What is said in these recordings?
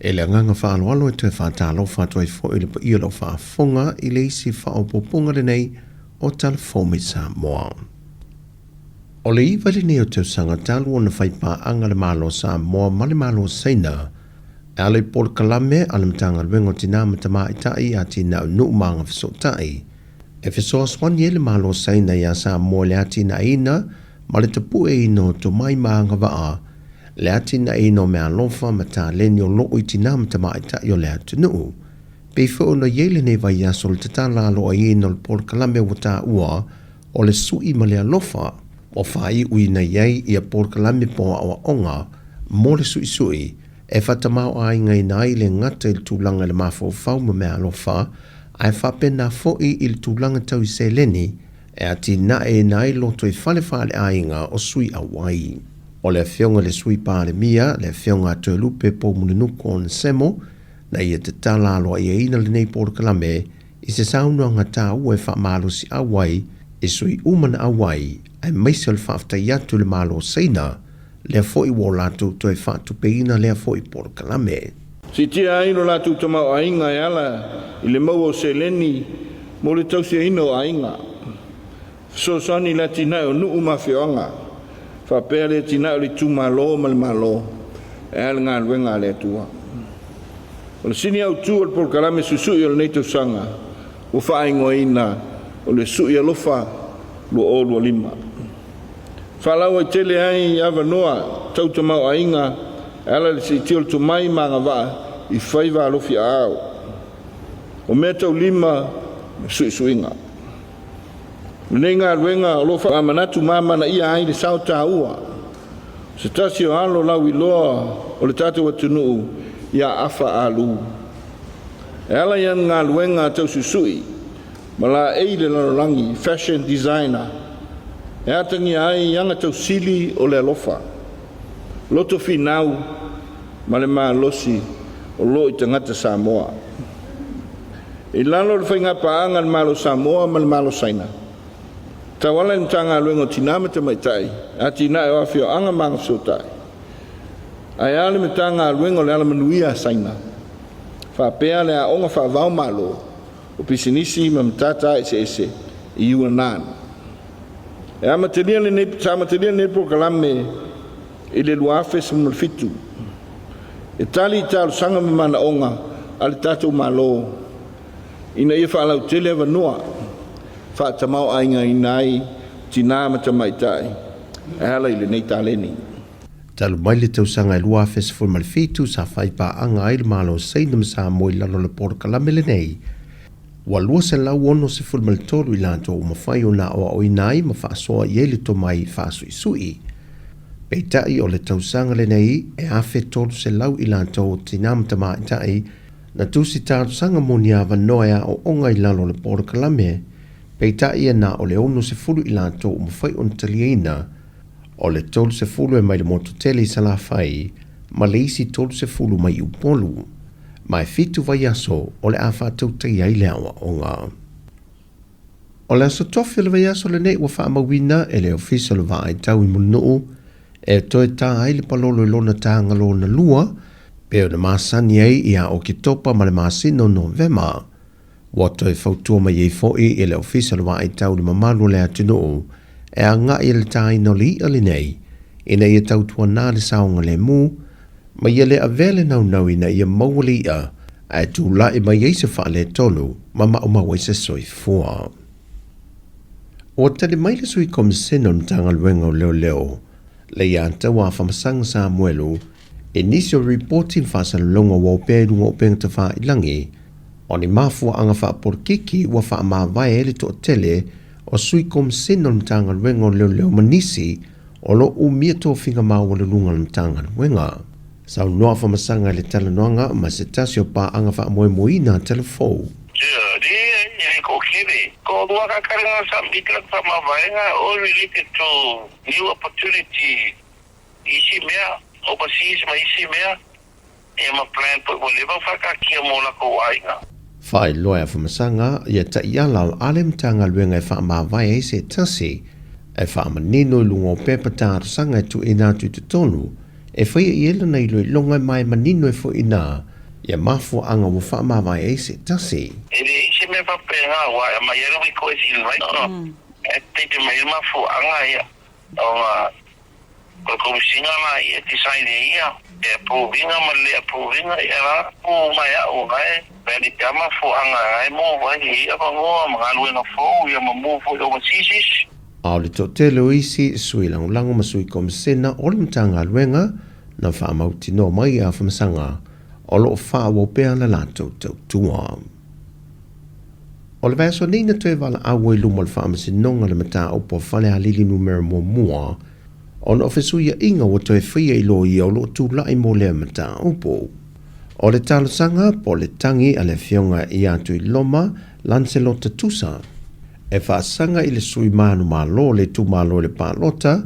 E le agaga faaaloalo e toe faatalofa atu ai foi i le paia o lau faafofoga i le isi faaopoopoga lenei o Tala Fou mai Samoa. O le 9 lenei o tausaga talu ona fai paaga le Malo o Samoa ma le Malo o Saina e ala i polokalame a le Matagaluega o Tinā ma Tamaitai, Atinae o Nuu ma Agafesootai e fesoasoani ai le Malo o Saina iā Samoa i le atinaeina ma le tapueina o tomai ma agavaa, le atinaeina o meaalofa ma taleni o loo i tinā ma tamaitai o le atunuu. Pei foi ona i ai lenei vaiaso le tatala aloaiina o le polokalame ua taua o le Sui ma le Alofa, ua faaiuina i ai ia polokalame po o aoaoga mo le suisui e faatamaoaigaina ai le gata i le tulaga i le mafaufau ma meaalofa, ae faapena foi i le tulaga tau i seleni e atinaeina ai lotoifale faaleaiga o sui auai. O le Afioga i le Sui Palemia, le Afioga a Toelupe Poumulinuku Onesemo, na ia tatala aloaiaina lenei polokalame i se saunoaga taua e faamalosiau ai i sui uma na auai, aemaise o le faafetai atu i le Malo o Saina, lea foi ua o latou toe faatupeina lea foi polokalame. Siitia ai lo latou tamaoaiga e ala i le maua o seleni mo le tausiaina o aiga, fesoasoani i le atinae o nuu ma afioaga, faapea le atinae o le itumalo ma le Malo e ala i le galuega a le Atua. O le sini autu o le polokalame suisui o lenei tausaga ua faaigoaina o le Sui Alofa 2025. Faalauaitele ai avanoa tau tamaoaiga e ala i le siitia o le tomai ma agavaa i faiva alofi aao, o mea taulima ma suisuiga. O lenei galuega o lo o faamanatu ma amanaia ai le sao taua o se tasi o alo lauiloa o le tatou atunuu ia Afa Alu. E ala i ana galuega tau suisui ma laei le lalolagi, fashion designer, e atagia ai aga tausili o le alofa, loto finau ma le malosi o lo o i tagata Samoa. I lalo o le faigapaaga a le Malo o Samoa ma le Malo o Saina, tauala i le Matagaluega o Tinā ma Tamaitai, Atinae o Afioaga ma Agafesootai, ae a le Matagaluega o le Alamanuia a Saina, faapea le Aoga Faava-o-Malo o Pisinisi ma Matata Eseese i Yunnan. E amatalia lenei, sa amatalia lenei polokalame i le 2017 e tali i talosaga ma manaoga a le tatou Malo ina ia faalautele avanoa faatamaoaigaina ai tinā ma tamaitai e ala i lenei taleni. Talu mai le tausaga e 2017 sa fai paaga ai le Malo o Saina ma Samoa i lalo o le polokalame lenei, ua 263 i latou ua mafai ona aoaoina ai ma faasoa i ai le tomai faasuisui. Peitai o le tausaga lenei e 1,300 i latou o tinā ma tamaitai na tusi talosaga mo ni avanoa e aoaoga i lalo o le polokalame, peitai e na o le 60 i latou ua mafai ona taliaina. O le 30 e mai le motu tele i Salafai ma le isi 30 mai Upolu, ma e 7 vaiaso o le a faatautaia ai le aoaoga. O le aso tofi o le vaiaso lenei ua faamauina e le Ofisa o le Vaai Tau i Mulinuu e toe tā ai le palolo i lona tāga lona lua, pei ona masani ai ia Oketopa ma le masina o Novema. Ua toe fautua mai ai foi e le Ofisa o le Vaai Tau i le mamalu o le atunuu e agai i le tāina o le iʻa lenei ina ia tautuanā le saogalemu ma ia le avea le naunau ina ia maua le iʻa ae tulai mai ai se faaletonu ma maumau ai se soifua. Ua tali mai le Sui Komisena o le Matagaluega o Leoleo, Leiataua Afamasaga Samuelu, i nisi o ripoti ma faasalalauga ua opea i luga o upega tafailangi, o ni mafuaaga faapolokiki ua faamavae ai le toatele o Sui Komisena o le Matagaluega o Leoleo ma nisi o lo o umia tofiga maualuluga o le Matagaluega. Saunoa Afamasaga i le talanoaga ma se tasi o paaga faamoemoeina a Telefou. New opportunity isi mea, overseas ma isi mea, ia ma plan foi ua leva ona faataatia mo latou aiga. Faailoa e Afamasaga ia taiala o ale Matagaluega e faamavae ai se tasi e faamanino i luga o pepa talosaga e tuuina atu i totonu e faia i ai lana iloiloga e mae manino ai foi i ina. Ia mafuaaga ua faamavae ai se tasi. E leai se mea faapena aua e aumai ai le request i le writing e take mai ai le mafuaaga ia ona o le Komesina la ia e decide e ia e approve ina ma le le approve ina ia la pu mai au na e valid lava mafuaaga na e move ai e i ai avanoa ma galuega fou ia ma move foi overseas. A o le toatele o isi sui lagolago ma sui Komesina o le Matagaluega na faamautinoa mai a Famasaga o lo o faaauau pea le latou tautua. O le vaiaso nei na toe valaau ai luma o le Faamasinoga le mataupu a Falealili Numera Muamua ona o fesuiaiga ua toe faia i loia o lo o tulai mo lea mataupu. O le talosaga po o le tagi a le Afioga ia Tuiloma Lancelota Tusa e faasaga i le sui manumalo o le itumalo i le palota,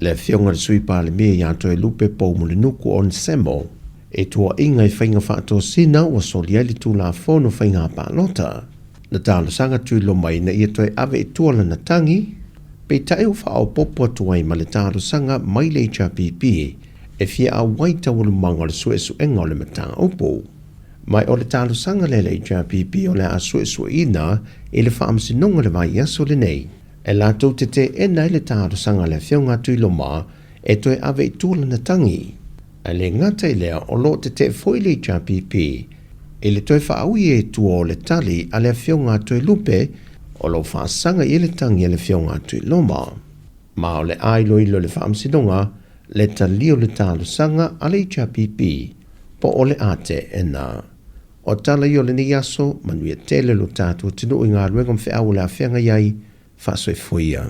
le Afioga i le Sui Palemia ia Toelupe Poumulinuku Onesemo, e tuuaiga i faiga faatosina ua soli ai le Tulafono Faiga Palota. Na talosaga Tuiloma ina ia toe ave i tua lana tagi, peitai ua faaopoopo atu ai ma le talosaga mai le HRPP e fia auai taualumaga o le suesuega o le mataupu. Ma o le talosaga lea a le HRPP o le a suesueina i le Faamasinoga i le vaiaso lenei. E latou te teena ai le talosaga a le Afioga a Tuiloma e toe ave i tua lana tagi. Ae le gata i lea, o lo o tetee foi le HRPP i le toe faaui i tua o le tali a le Afioga a Toelupe o lo o faasaga i ai le tagi a le Afioga a Tuiloma. Ma o le a iloilo e le Faamasinoga le talia o le talosaga a le HRPP po o le a teena. O tala ia o lenei aso, manuia tele lo tatou atunuu i galuega ma feau o le a feagai ai, faasoifua ia.